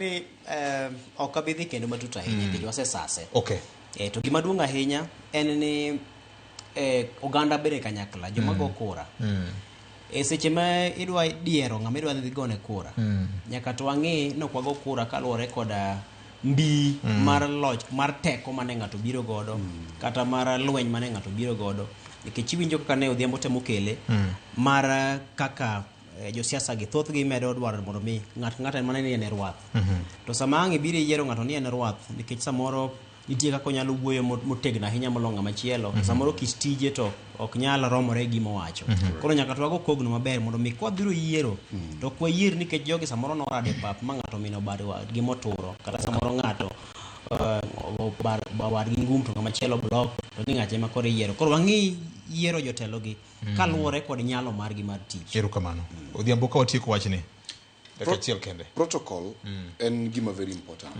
Ni ok abi dhi kendo matut ahinya nikech wasesase. To gima duong' ahinya en ni oganda bede kanyakla, joma go kura. E seche ma idwa diero ng'ama idwa dhi gone kura, nyaka to wang'i ni ok wago kura kaluwore koda mbi mar loch mar teko mane ng'ato biro godo, kata mar lweny mane ng'ato biro godo. Nikech iwinjo kaka ne Odhiambo temo kele mar kaka josiasa gi thothgi medo dwaro mondo mi ng'ato ka ng'ato en mana ni en e rwath. To sama ang' ibiro iyiero ng'ato ni en e rwath, nikech samoro nitie kaka onyalo wuoyo motegno ahinya moloyo ng'ama chielo, samoro kit tije to ok nyal romore gi gima owacho. Koro nyaka to wago kogno maber mondo mi kwabiro yiero, to ok wayier nikech jogi samoro norado e pap ma ng'ato omino bad wadgi moturo, kata samoro ng'ato wadgi ngum to ng'ama chielo block, to ni ng'acha ema koro iyiero. Koro wang'i yiero jotelo gi kaluwore kod nyalo margi mar tich. Erokamano. Odhiambo, ka watieko wachni, dakika achiel kende. Protocol en gima very important.